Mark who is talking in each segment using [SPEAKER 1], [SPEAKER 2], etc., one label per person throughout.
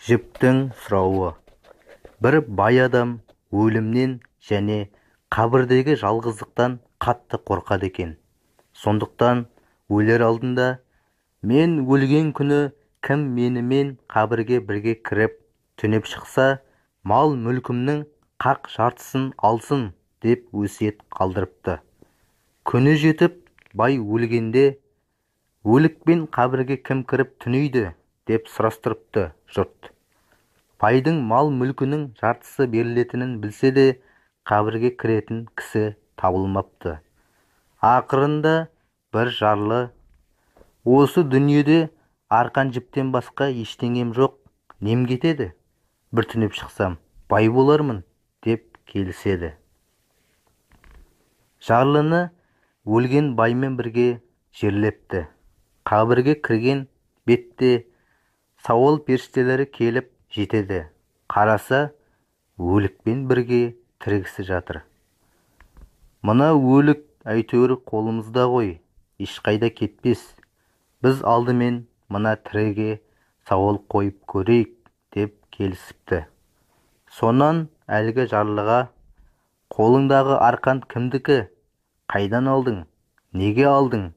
[SPEAKER 1] Жіптің сұрауы. Бір бай адам өлімнен және қабірдегі жалғыздықтан қатты қорқады екен. Сондықтан өлер алдында: "Мен өлген күні кім менімен қабірге бірге кіріп, түнеп шықса, мал-мүлкімнің қақ жартысын алсын", деп өсиет қалдырыпты. Күні жетіп, бай өлгенде: "Өлікпен қабірге кім кіріп түнейді?" деп сұрастырыпты жұрт. Байдың мал-мүлкінің жартысы берілетінін білсе де, қабірге кіретін кісі табылмапты. Ақырында бір жарлы: "Осы дүниеде арқан жіптен басқа ештеңем жоқ, нем кетеді? Бір түнеп шықсам, бай болармын", деп келіседі. Жарлыны өлген баймен бірге жерлепті. Қабірге кірген бетте сауал періштелері келіп жетеді. Қараса, өлікпен бірге тірі кісі жатыр. "Мына өлік әйтеуір қолымызда ғой, ешқайда кетпес. Біз алдымен мына тіріге сауал қойып көрейік", деп келісіпті. Сонан әлгі жарлыға: "Қолыңдағы арқан кімдікі? Қайдан алдың? Неге алдың?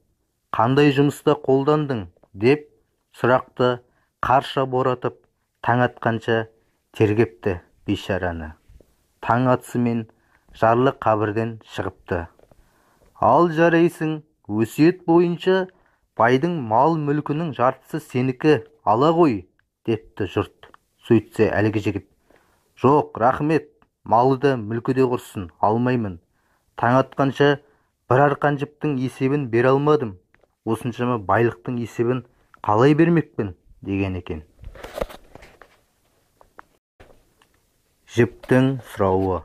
[SPEAKER 1] Қандай жұмыста қолдандың?" деп сұрақты қарша боратып, таң атқанша тергепті бейшараны. Таң атысымен жарлы қабірден шығыпты. "Ал жарайсың, өсиет бойынша байдың мал-мүлкінің жартысы сенікі, ала ғой", депті жұрт. Сөйтсе, әлгі жігіт: "Жоқ, рахмет, малы да, мүлкі де құрсын, алмаймын. Таң атқанша бір арқан жіптің есебін бере алмадым, осыншама байлықтың есебін қалай бермекпін?" деген екен. Жіптің сұрауы.